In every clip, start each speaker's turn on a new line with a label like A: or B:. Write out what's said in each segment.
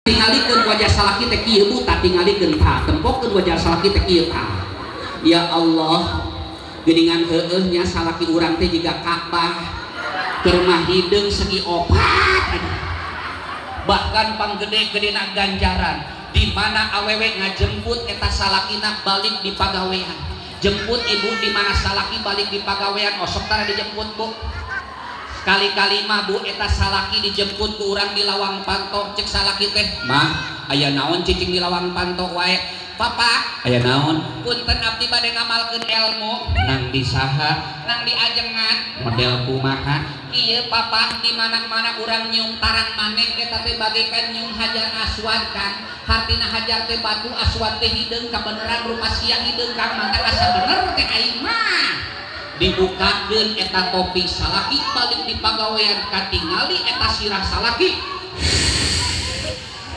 A: Tingalikeun wajah salaki teh kieu, Bu, tah tingalikeun, tah tempokeun wajah salaki teh kieu, tah. Ya Allah, geuningan heueuh nya salaki urang teh jiga Ka'bah, keur mah hideung segi opat. Bahkan panggede-gedena ganjaran di mana awewe ngajemput eta salakina balik di pagawean. Jemput, Ibu, di mana salaki balik di pagawean, osok tara dijemput, Bu. Sekali-kali mah, Bu, eta salaki dijemput ku urang di lawang panto. Cek salaki teh, "Mah, aya naon cicing di lawang panto wae?" "Papa, aya naon?" "Punten, abdi bade ngamalkeun ilmu." "Nang di saha?" "Nang di ajengan." "Model kumaha?" "Kieu, Papa, di mana-mana urang nyium tarang maneh, eta teh bagaikan nyium hajar aswad kan. Hartina hajar teh batu, aswad teh hideung, kabeneran rupa sia hideung kan, mantap asa bener teh aing mah." Dibukakeun eta topi salaki balik di pagawean, katingali eta sirah salaki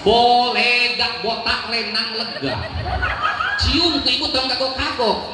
A: boleh gak botak lenang lega. Cium ke ibu, tong kagok-kagok.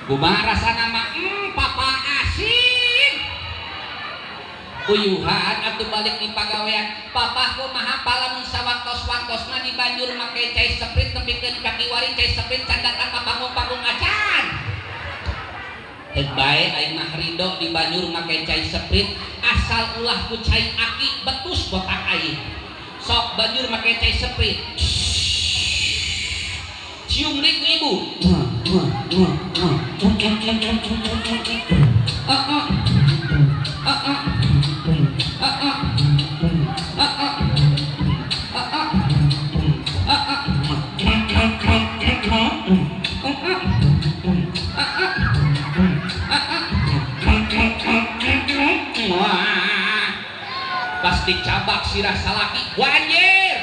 A: Kumaha rasana mah? Papa, asin. Uyuhan atuh balik di pagawean. "Papa, kumaha palamun sawaktos-waktosna di banjur make cai Sprite, nepikeun ka kiwari cai Sprite can datang ka panggung-panggung acan?" Heuk bae, aing mah ridho di banjur make cai Sprite, asal ulah ku cai aki, betus botak aing. Sok banjur make cai Sprite, cium deui ku ibu. Ah, ah. Ah, ah. Ah, ah. Ah, ah. Ah, ah. Ah, ah. Ah, ah. Ah, ah. Ah, ah. Wah. Pas dicabak sirah salaki, wah anjir.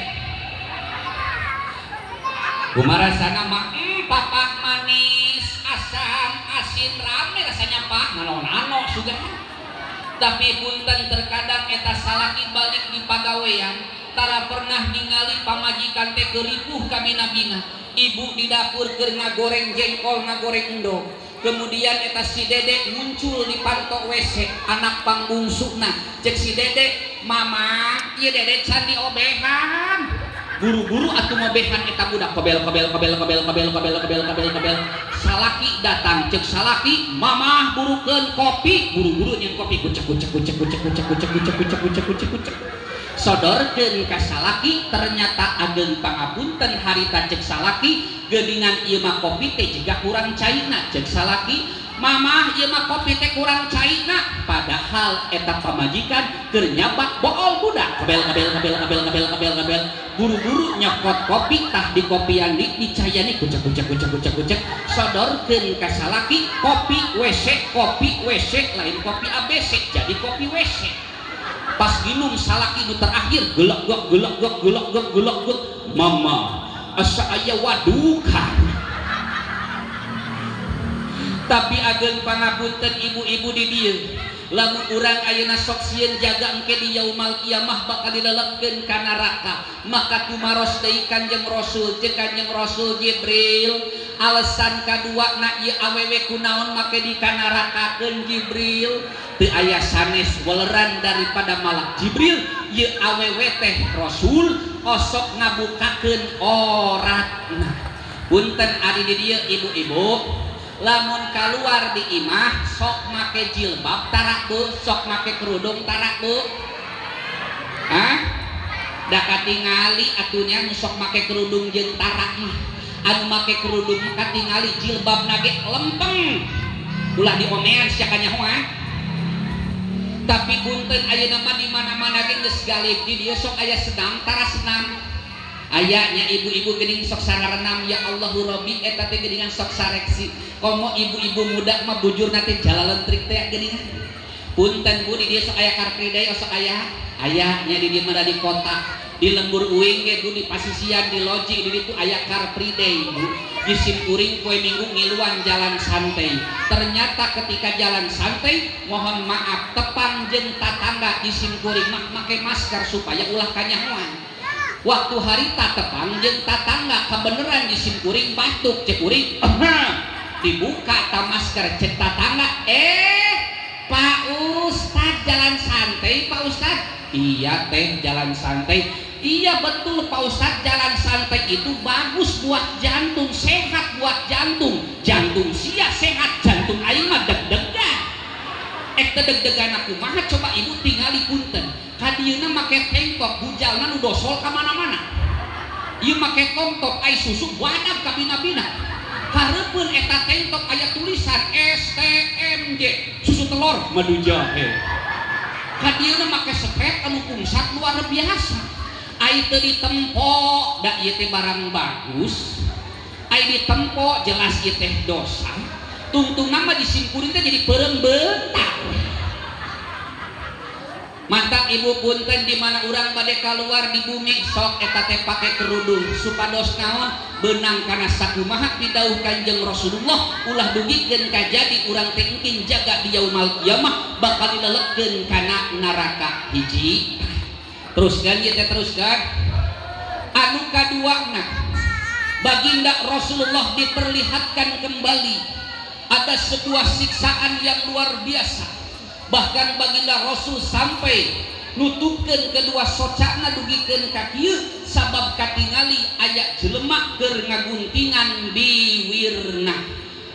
A: Kumaha rasana mah? Papa, manis, asam, asin, rame rasanya, Pak. Nano-nano sugan. Tapi punten, terkadang eta salaki balik di pagawean tara pernah ningali pamajikan teh keuripuh kabina-bina. Ibu di dapur keur ngagoreng jengkol, ngagoreng endog. Kemudian eta si Dede muncul di panto WC, anak pangbungsuna. Cek si Dede, "Mama, ieu Dede can diobehan." Buru-buru atuh ngobehan eta budak, kobel kobel kobel kobel kobel kobel kobel kobel kobel. Salaki datang, cek salaki, "Mamah, burukeun kopi." Buru-buru nyen kopi, kucek kucek kucek kucek kucek kucek kucek kucek kucek kucek kucek. Sodorkeun ka salaki, ternyata ageng pangapunten harita cek salaki, "Geuningan ieu mah kopi teh jiga kurang caina." Cek salaki, "Mamah, ieu mah kopi teh kurang caina." Padahal eta pamajikan keur nyabak bool budak, kobel kobel kobel kobel kobel kobel kobel. Buru-buru nyokot kopi, tah di kopian di dicayani, kucek kucek kucek kucek kucek. Sodorkeun ka salaki, kopi WC, kopi WC, lain kopi ABC, jadi kopi WC. Pas minum salaki nu terakhir, gelak gak gelak gak gelak gak gelak gak, "Mama, asa aya wadukan." Tapi ageng pangapunten, ibu-ibu di dieu, lamun urang ayeuna sok sieun jaga engke di yaumal kiamah bakal dilelepkeun ka neraka, maka tumaros deui Kanjeng Rasul. Ceuk Kanjeng Rasul, "Jibril, alasan kadua na ieu awewe kunaon make di kanarakakeun?" Jibril, teu aya sanes waleran daripada malak Jibril. Ieu awewe teh, Rasul, osok ngabukakeun oratna. Punten ari di dieu, ibu-ibu, lamun keluar di imah sok make jilbab tara, Bu? Sok make kerudung tara, Bu? Hah? Da katingali atunya nu sok make kerudung jeung tara mah. Anu make kerudung katingali jilbab nage lempeng. Ulah diomean sia kanyahoan. Tapi punten, ayeuna mah di mana-mana ge geus galib. Di dieu sok aya senam, tara senam? Aya nya, ibu-ibu geuning sok sararenam. Ya Allahu Rabbi, eta teh geuningan sok sareksi. Komo ibu-ibu muda mah bujurna teh jalalentrik teh geuningan. Punten, Bu, di dieu sok aya Car Free Day? Oh, sok aya? Aya nya. Di dieu mah di kota, di lembur uing ge, Bu, di pasisian, di loji di ditu aya Car Free Day, Bu. Di sim kuring poe Minggu ngiluan jalan santai. Ternyata ketika jalan santai, mohon maaf, tepang jeung tatangga. Di sim kuring mah make masker supaya ulah kanyahoan. Waktu harita tepang jeung tatangga, kebeneran di sim kuring batuk. Cek kuring, dibuka ta masker. Cek tatangga, "Eh, Pak Ustad jalan santai, Pak Ustad?" "Iya, Teh, jalan santai." "Iya betul, Pak Ustadz, jalan santai itu bagus buat jantung, sehat buat jantung." "Jantung sia sehat, jantung aing mah deg-degan." Eh, teu deg-degan aku mah? Coba Ibu tingali, punten. Kadieuna make tank top, bujalna nu dosol ka mana-mana. Ieu make tong top, ai susu badag ka bina-bina. Hareupeun eta tank top aya tulisan STMJ, susu telur madu jahe. Kadieuna make sepet anu pungsat luar biasa. Ai teu ditempo da ieu teh barang bagus, ai ditempo jelas ieu teh dosa. Tungtungna mah disimpurin teh jadi peureum bentar. Mantap, Ibu, punten, di mana urang bade keluar di bumi sok eta teh pake kerudung supados naon, beunang kana sakumaha pidauh Kanjeng Rasulullah, ulah dugikeun kajadi urang teh engkin jaga di yaumal kiamah bakal dilelekkeun kana neraka. Hiji, teruskan ieu teh, teruskan. Anu kaduana, baginda Rasulullah diperlihatkan kembali ada sebuah siksaan yang luar biasa. Bahkan baginda Rasul sampai nutupkeun kedua socana dugikeun ka kieu sabab katingali aya jelema keur ngaguntingan biwirna.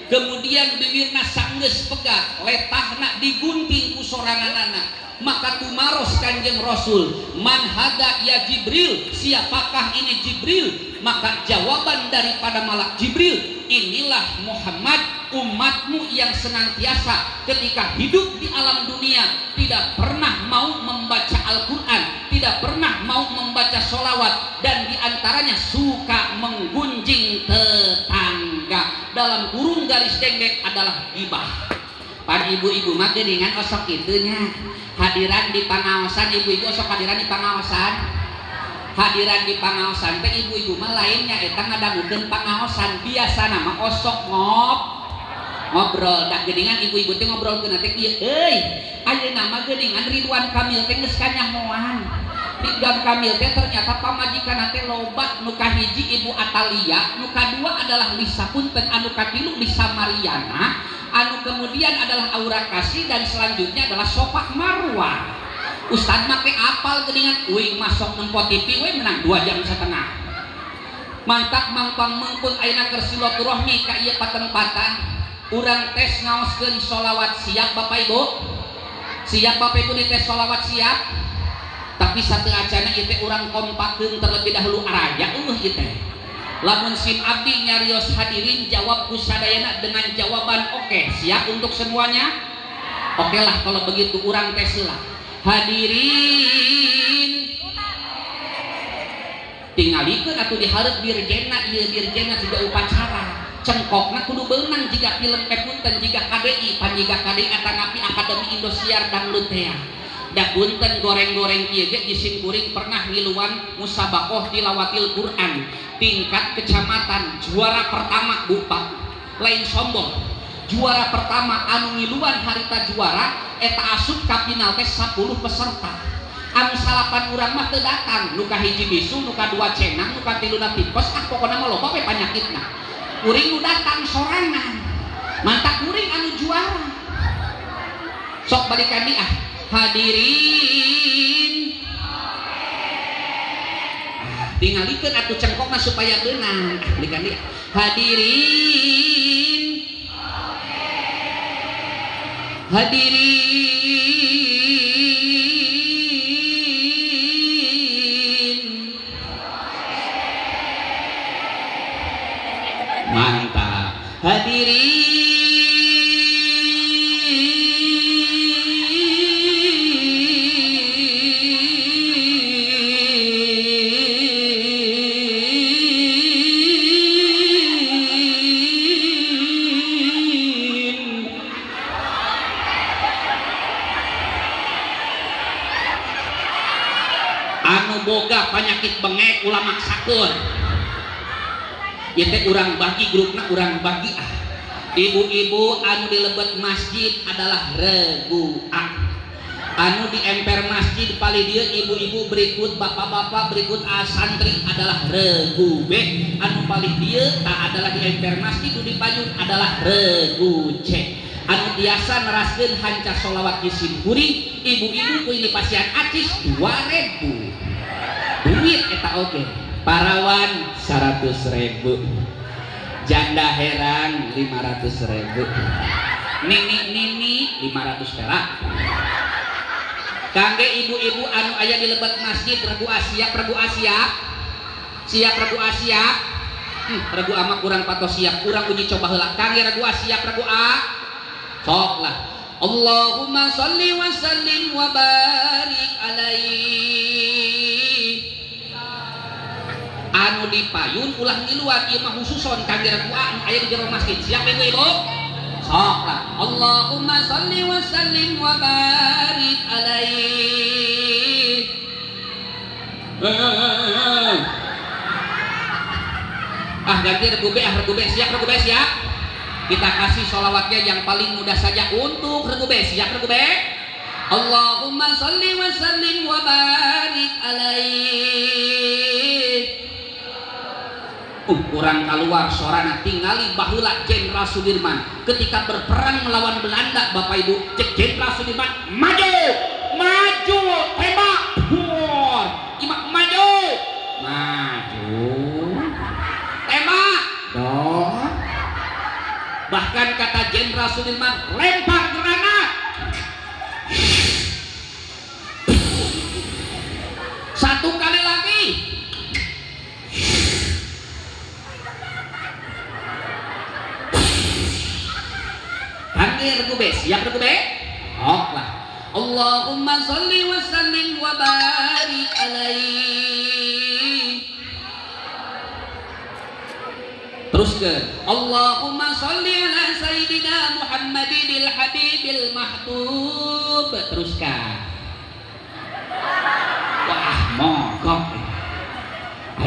A: Kemudian biwirna sanggeus pegat, letahna digunting ku soranganana. Maka tumaros Kanjeng Rasul, "Man hada ya Jibril?" Siapakah ini, Jibril? Maka jawaban daripada malak Jibril, "Inilah Muhammad, umatmu yang senantiasa ketika hidup di alam dunia tidak pernah mau membaca Al-Quran, tidak pernah mau membaca sholawat, dan diantaranya suka menggunjing tetangga," dalam kurung garis dengdek adalah gibah. Pan ibu-ibu mah geuningan osok itunya hadiran di pangaosan. Ibu-ibu osok hadiran di pangaosan. Hadiran di pangaosan teh ibu-ibu mah lainnya eta ngadangukeun pangaosan, biasa nama osok ngobrol. Dah geuningan ibu-ibu teh ngobrolkeun teh kieu, "Euy, ayeuna mah geuningan Ridwan Kamil teh geus kanyahoan. Ridwan Kamil teh ternyata pamajikan teh loba. Nu kahiji Ibu Atalia, nu kadua adalah Lisa, punten, anu katilu Lisa Mariana, anu kemudian adalah Aura Kasih, dan selanjutnya adalah Sopak Marwah." Ustad make apal geuningan, uing masuk nempo TV we menang 2,5 jam. Mantap mangpang mengpun ayeuna keur silaturahmi ka ieu patempatan, urang tes ngaoskeun sholawat. Siap, Bapak Ibu? Siap, Bapak Ibu, dites sholawat? Siap? Tapi satu acana ieu teh urang kompakeun terlebih dahulu. Araya eueuh ieu teh. Lamun sim abdi nyarios hadirin, jawab ku sadayana dengan jawaban oke. Siap untuk semuanya? Oke lah kalau begitu, urang tes lah. Hadirin, tingalikeun atuh dihareup dirjena ieu, dirjena juga upacara, cengkokna kudu beunang jiga film, punten, jiga KDI, pan jiga KDI atanapi Akademi Indosiar dangdut teh. Da punten, goreng-goreng kieu ge jisim kuring pernah ngiluan musabaqoh tilawatil Quran tingkat kecamatan, juara pertama, Bu, Pak. Lain sombong, juara pertama. Anu ngiluan harita juara eta asup ka final teh 10 peserta, anu salapan urang mah teu datang. Nu kahiji bisu, nu kadua cenang, nu katiluna tipes, ah pokona mah loba we panyakitna. Kuring nu datang sorangan, mantak kuring anu juara. Sok balikan di ah. Hadirin, tingalikeun atuh cengkokna supaya beunang. Ah, balikan di ah. Hadirin, hadirin, mantap. Hadirin, Anu boga penyakit bengek ulah maksakeun. Ieu teh urang bagi grupna, urang bagi ah. Ibu-ibu anu di lebet masjid adalah regu A. Anu di emper masjid paling dia ibu-ibu berikut bapak-bapak berikut A santri adalah regu B. Anu paling dia tak adalah di emper masjid di payun adalah regu C. Anu biasa neraskeun hanca sholawat di simkuring ibu-ibu ku ini pasian acis 2000 duit eta oge. Parawan 100.000, janda herang 500.000, nini-nini 500 perak. Kangge ibu-ibu anu aya di lebet masjid regu A siap, regu A siap, siap regu A siap. Regu A mah kurang patos siap, kurang uji coba heula. Kangge regu A siap, regu A sok lah. Allahumma sholli wa sallim wa barik alaihi. Anu dipayun ulah ngiluan ieu mah khususon kangge regu A anu aya di jero masjid. Siap ibu-ibu? Sok lah. Allahumma sholli wa sallim wa barik alaihi. Ah ganti regu B, ah regu B siap, regu B siap. Kita kasih sholawatnya yang paling mudah saja untuk regu B. Siap regu B? Allahumma sholli wa sallim wa barik alaihi. Kurang keluar sorana tingali baheula Jenderal Sudirman ketika berperang melawan Belanda. Bapak Ibu, cek Jenderal Sudirman maju, maju, tembak, bor, imak maju, maju, tembak, dor. Bahkan kata Jenderal Sudirman lempar granat. Satu kali lagi. Kangge regu B, siap regu B? Ok lah. Allahumma sholli wa sallim wa barik alaihi. Terus ke Allahumma sholli ala sayyidina Muhammadil habibil mahbub. Teruskan. Wah, mogok.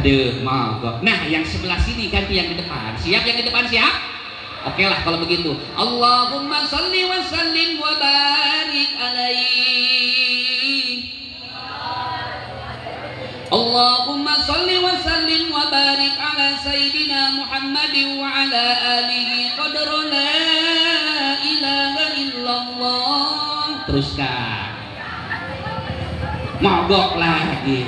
A: Aduh, mogok. Nah, yang sebelah sini ganti yang di depan. Siap yang di depan siap? Oke lah kalau begitu. Allahumma sholli wa sallim wa barik alaihi. Allahumma sholli wa sallim wa barik ala sayyidina Muhammadin wa ala alihi qadra la ilaha illallah. Teruskan. Mogok lagi.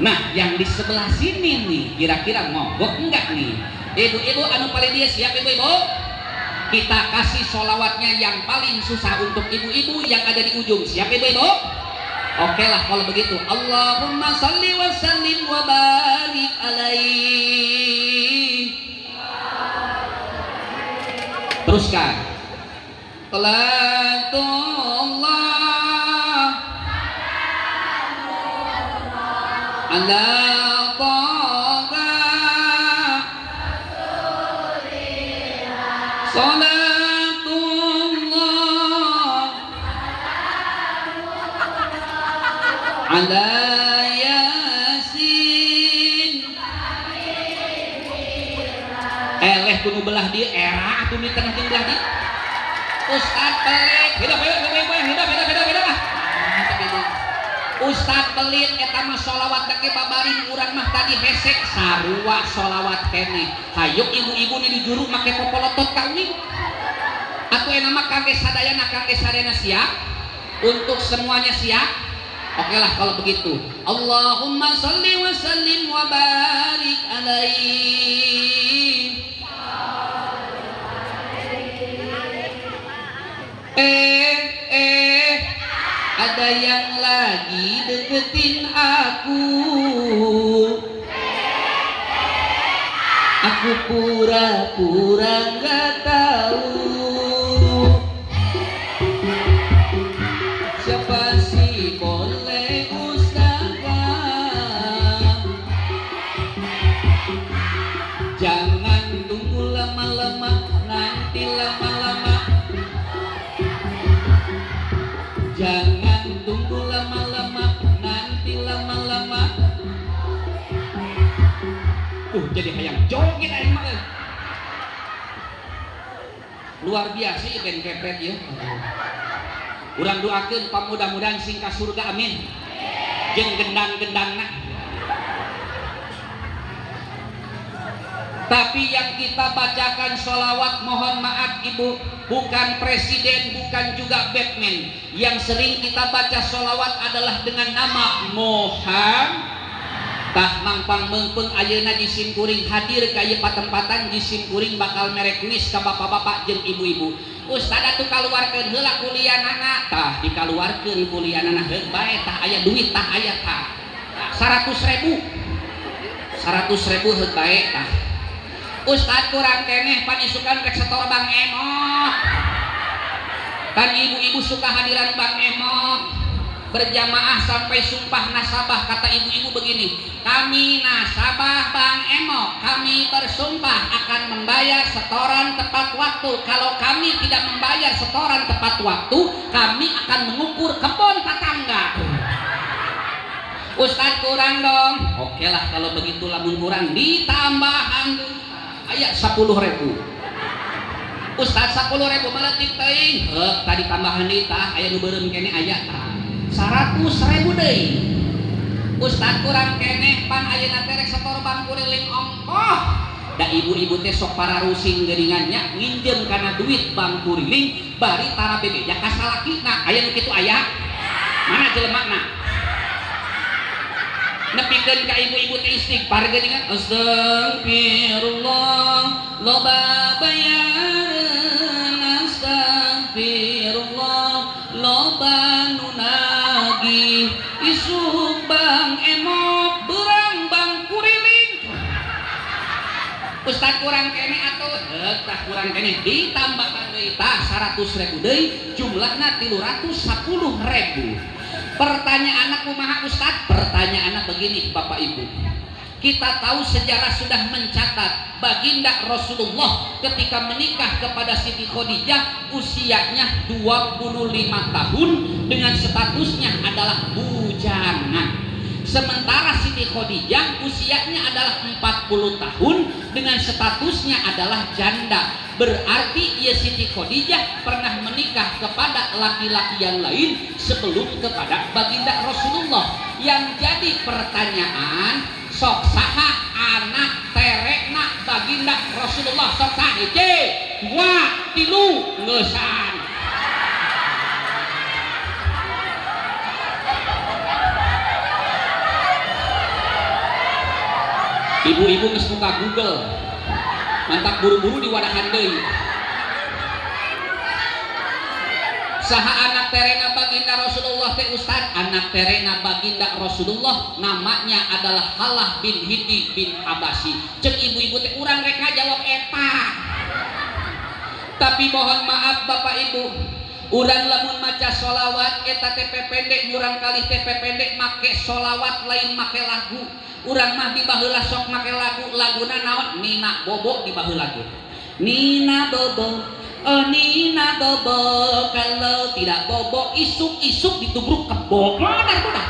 A: Nah, yang di sebelah sini nih, kira-kira mogok enggak nih? Ibu-ibu anu paling dia siap ibu-ibu? Kita kasih sholawatnya yang paling susah untuk ibu-ibu yang ada di ujung. Siap ibu-ibu? Oke lah kalau begitu. Allahumma sholli wa sallim wa barik alaihi. Teruskan. Salatullah ala taha salatullah ala yasin. Eleh kudu belah dia era atuh di tengah jeung belah dia. Ustad pelit hidup hidup hidup hidup hidup hidup hidup ah. Ustad pelit eta mah sholawat dake babarin urang mah tadi hesek sarua sholawat keneh. Hayu ibu-ibu ni di juru make popolotot ka uing. Atuh eta mah kangge sadayana siap? Untuk semuanya siap? Oke lah kalau begitu. Allahumma sholli wa sallim wa barik alaihi. Ada yang lagi deketin aku. Aku pura-pura nggak tahu. Siapa sih boleh usaha? Jangan tunggu lama-lama, nanti lama-lama. Jangan tunggu lama-lama, nanti lama-lama. Jadi hayang joget aing mah. Luar biasa ya band kepret ya. Urang doakeun pamudah-mudahan sing ka surga, amin. Jeung gendang-gendangna. Tapi yang kita bacakan sholawat, mohon maaf ibu, bukan presiden, bukan juga Batman. Yang sering kita baca sholawat adalah dengan nama Muhammad. Tah mangpang meungpeung ayeuna jisim kuring hadir ka ieu patempatan, jisim kuring bakal mere kuis ka bapak-bapak jeung ibu-ibu. Ustad atuh kaluarkeun heula kuliahanana. Tah dikaluarkeun kuliahanana heug bae tah aya duit tah aya tah. 100.000. 100.000 heug bae tah. Ustad kurang keneh panisukan rek setor Bang Emok. Kan ibu-ibu suka hadiran Bang Emok. Berjamaah sampai sumpah nasabah, kata ibu-ibu begini, kami nasabah Bang Emok, kami bersumpah akan membayar setoran tepat waktu. Kalau kami tidak membayar setoran tepat waktu, kami akan mengukur kebun tetangga. Ustad kurang dong. Oke lah kalau begitu, lamun kurang ditambahan aya 10.000. Ustad 10.000 malah teuing. Heuh, tadi tambahan deui tah aya nu beureum keneh aya tah. 100.000 deui. Ustad kurang keneh pan ayeuna teh rek setor Bang Kuriling ongkoh. Da ibu-ibu teh sok pararusing geuningannya nginjem kana duit Bang Kuriling bari tara bebeja ka salakina. Aya nu kitu aya? Mana jelemana? Nepikeun ka ibu-ibu teh istighfar geuningan astagfirullah loba bayareun, astagfirullah loba nu nagih, isuk Bang Emok berang Bang Kuriling. Ustad kurang keneh atuh. Heug tah kurang keneh ditambahkan deui tah 100.000 deui, jumlahna 310.000. Pertanyaan kumaha Ustad? Pertanyaanna begini Bapak Ibu. Kita tahu sejarah sudah mencatat baginda Rasulullah ketika menikah kepada Siti Khadijah usianya 25 tahun dengan statusnya adalah bujangan. Sementara Siti Khadijah usianya adalah 40 tahun dengan statusnya adalah janda. Berarti ia Siti Khadijah pernah menikah kepada laki-laki yang lain sebelum kepada baginda Rasulullah. Yang jadi pertanyaan, sok saha anak terekna baginda Rasulullah? Sok saha? Hiji, dua, tilu, ngeusan. Ibu-ibu geus buka Google. Mantap buru-buru diwadahan deui. Saha anak terena baginda Rasulullah teh Ustad? Anak terena baginda Rasulullah namanya adalah Halah bin Hindi bin Habasi. Cek ibu-ibu teh urang rek ngajawab eta. Tapi mohon maaf Bapak Ibu, urang lamun maca sholawat eta teh pendek, murang kali teh pendek make sholawat lain make lagu. Urang mah di baheula sok make lagu, laguna naon? Nina Bobo di baheula ge. Nina Bobo, oh Nina Bobo, kalau tidak bobo isuk-isuk ditubruk kebo. Modar budak.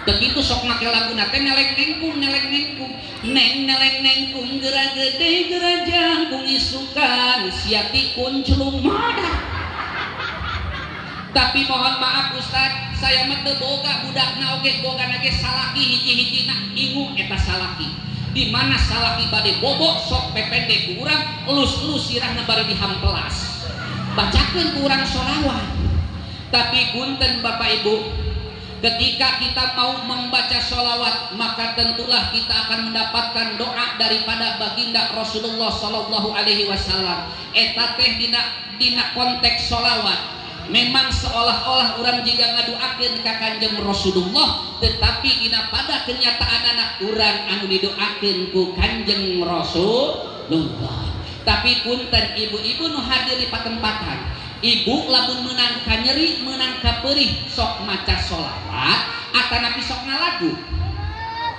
A: Begitu sok make laguna teh neleng nengkung, neleng nengkung, neng neleng nengkung, geura gede geura jangkung isukan sia tikunclung modar. Tapi mohon maaf Ustad, saya mah teu boga budakna oge, boga ge salaki hiji-hijina ingu eta salaki. Di mana salaki bade bobo sok pepende ku urang, elus-elus sirahna bari dihampelas. Bacakeun ku urang sholawat. Tapi punten Bapak Ibu, ketika kita mau membaca sholawat, maka tentulah kita akan mendapatkan doa daripada baginda Rasulullah Shallallahu Alaihi Wasallam. Eta teh dina konteks sholawat. Memang seolah-olah orang jika ngaduakeun ka Kanjeng Rasulullah, tetapi dina pada kenyataan anak urang anu didoakeun ku Kanjeng Rasulullah. Tapi punten ibu-ibu nu hadir di patempatan, ibu lamun meunang ka nyeri, meunang ka peurih sok maca sholawat atanapi sok ngalagu.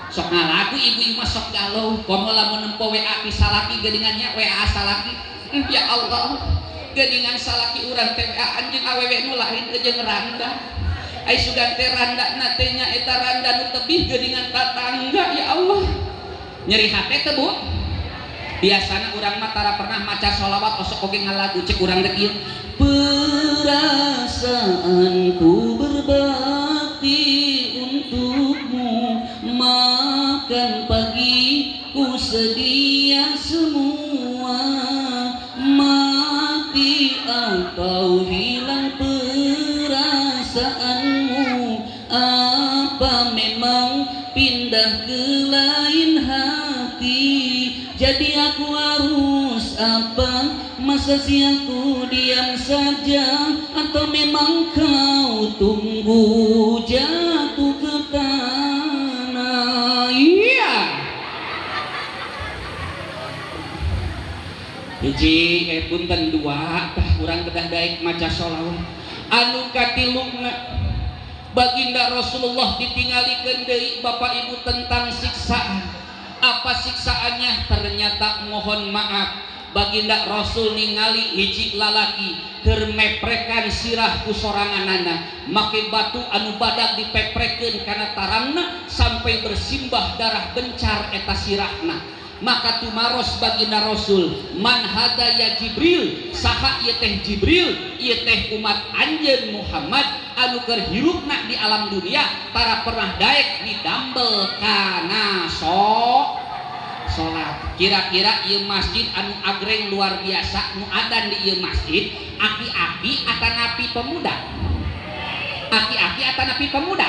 A: Sok ngalagu ibu-ibu mah sok galau. Komo lamun nempo WA ti salaki geuningan nya WA salaki. Ya Allah, geuningan salaki urang teh WA anjeun awewe nu lain jeung randa. Ai sugan teh randa na teh nya eta randa nu tebih geuningan tatangga. Ya Allah, Nyeri hate teh Bu? Biasana urang mah tara pernah maca sholawat osok oge ngalagu cek urang teh kieu. Perasaanku berbakti untukmu, makan pagi ku sedia semua, mati atau hilang perasaanmu, apa memang pindah ke lain hati, jadi aku harus apa, masa sih aku diam saja, atau memang kau tunggu jatuh ke tanah. Iya hiji punten dua tah urang kedah daek maca sholawat anu katiluna. Baginda Rasulullah ditinggalikeun deui Bapak Ibu tentang siksaan. Apa siksaannya? Ternyata mohon maaf Baginda Rasul ningali hiji lalaki keur meprekan sirah ku soranganana, make batu anu badag dipeprekeun kana tarangna sampai bersimbah darah bencar eta sirahna. Maka tumaros baginda Rasul, man hada ya Jibril, saha ieu teh Jibril, ieu teh umat anjeun Muhammad anu keur hirupna di alam dunia tara pernah daek didambel kana salat. Kira-kira ieu masjid anu agreng luar biasa nu adan di ieu masjid aki-aki atanapi pemuda? Aki-aki atanapi pemuda?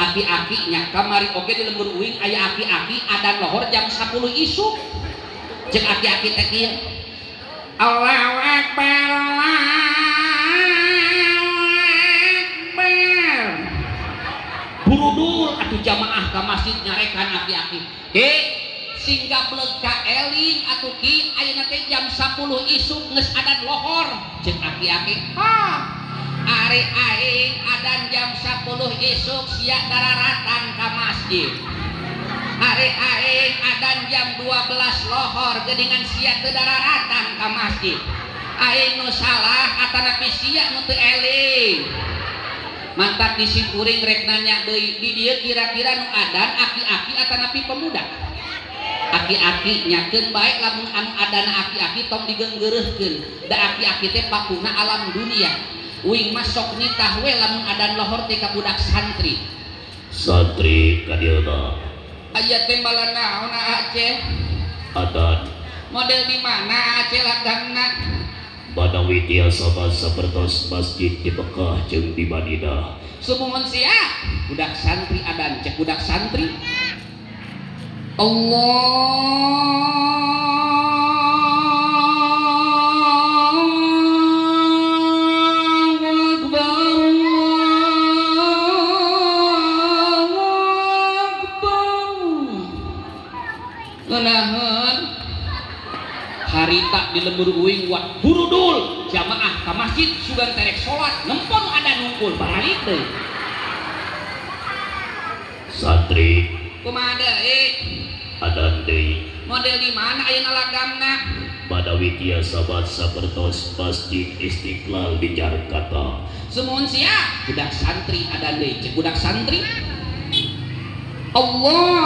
A: Aki-aki nya kamari oge di lembur uing aya aki-aki adan lohor jam 10 isuk. Cek aki-aki teh kieu, Allahu Akbar, Allahu Akbar. Burudul atuh jamaah ka masjid nyarekan aki-aki. Ki sing gableg ka eling atuh ki ayeuna teh jam 10 isuk geus adan lohor. Cek aki-aki, ha ari aing adan jam 10 isuk sia dararatang ka masjid. Ari aing adan jam 12 lohor geuningan sia teu dararatang ka masjid. Aing nu salah atanapi sia nu teu eling. Mantak di simkuring rek nanya deui di dieu kira-kira nu adan aki-aki atanapi pemuda? Aki-aki nyakeun bae lamun anu adana aki-aki tong digeunggeureuhkeun. Da aki-aki teh pakuna alam dunia. Uing mah sok nitah we lamun adan lohor teh ka budak santri.
B: Santri ka dieu
A: Aya teh balana naon Aceh?
B: Adan.
A: Model di mana Aceh lagangna?
B: Badawi tiasa sapertos masjid di Mekah jeung di Madinah.
A: Sumuhun sia budak santri adan cek budak santri. Allahu Akbar, Allahu Akbar. Ngeunaheun harita di lembur uing wat burudul jamaah ka masjid sugan terek salat nempon adan hungkul balik deui.
B: Santri
A: kumaha deui?
B: Adan deui.
A: Model di mana ayeuna lagamna?
B: Badawi tiasa sapertos Masjid Istiqlal di Jakarta.
A: Sumuhun sia budak santri adan deui cek budak santri. Allahu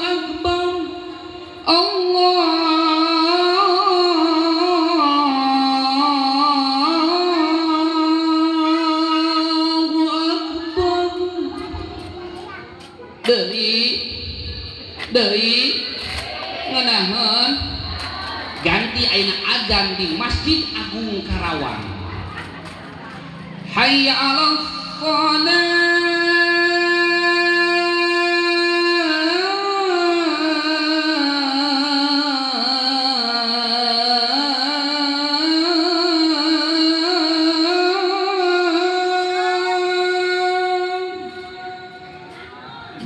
A: Akbar, Allahu Akbar. Deui deui ngeunaheun ganti ayeuna azan di Masjid Agung Karawang. Hayya 'alas shalah.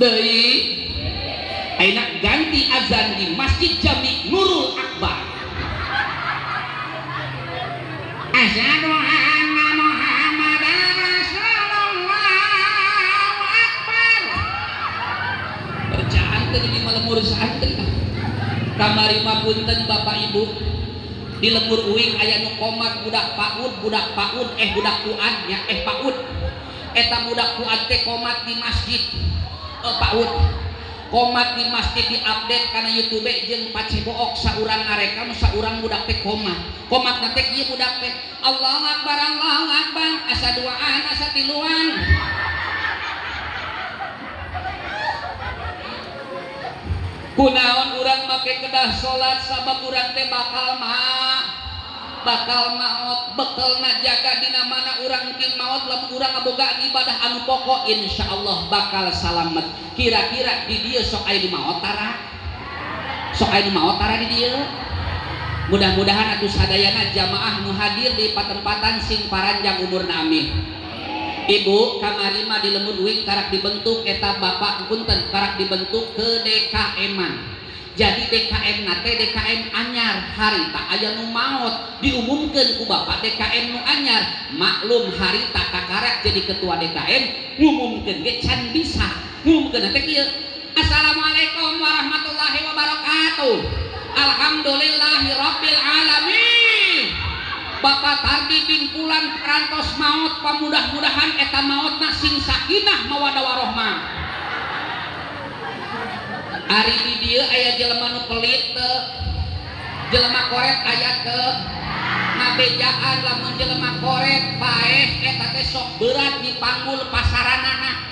A: Deui ayeuna ganti azan di Masjid Jami Nurul Akbar. Asyhadu anna Muhammadan Rasulullah Akbar. Bacaan teh di lembur santri. Kamari mah punten Bapak Ibu di lembur uing aya nu komat budak PAUD, budak PAUD, budak PUAD nya PAUD. Eta budak Fuad teh komat di masjid. Pak Ud komat di masjid diupdate kana YouTube jeung pacebook saurang ngarekam saurang budak teh komat. Komat teh kieu budak teh Allahu Akbar Allahu Akbar asa duaan asa tiluan. Kunaon urang make kedah salat sabab urang teh bakal maot bekelna jaga dina mana urang mungkin maot lamun urang ngabogaan ibadah anu pokok insyaallah bakal salamet. Kira-kira di dieu sok aya nu maot tara? Sok aya nu maot tara di dieu? Mudah-mudahan atuh sadayana jamaah nu hadir di patempatan sing paranjang umurna amin. Ibu kamari mah di lembur uing karak dibentuk eta bapak punten karak dibentuk ke DKM-an. Jadi DKM nate DKM anyar harita aya nu maot diumumkeun ku bapak DKM nu anyar maklum harita kakarak jadi ketua DKM ngumumkeun ge can bisa ngumumkeun teh kieu Assalamualaikum warahmatullahi wabarakatuh Alhamdulillahirabbil alamin Bapak Tardi bingkulan parantos maot pamudah-mudahan eta maotna sing sakinah mawaddah warahmah. Ari di dieu aya jelema nu pelit teu? Jelema koret aya teu? Ngabejaan lamun jelema koret paeh eta teh sok berat dipanggul pasaranana.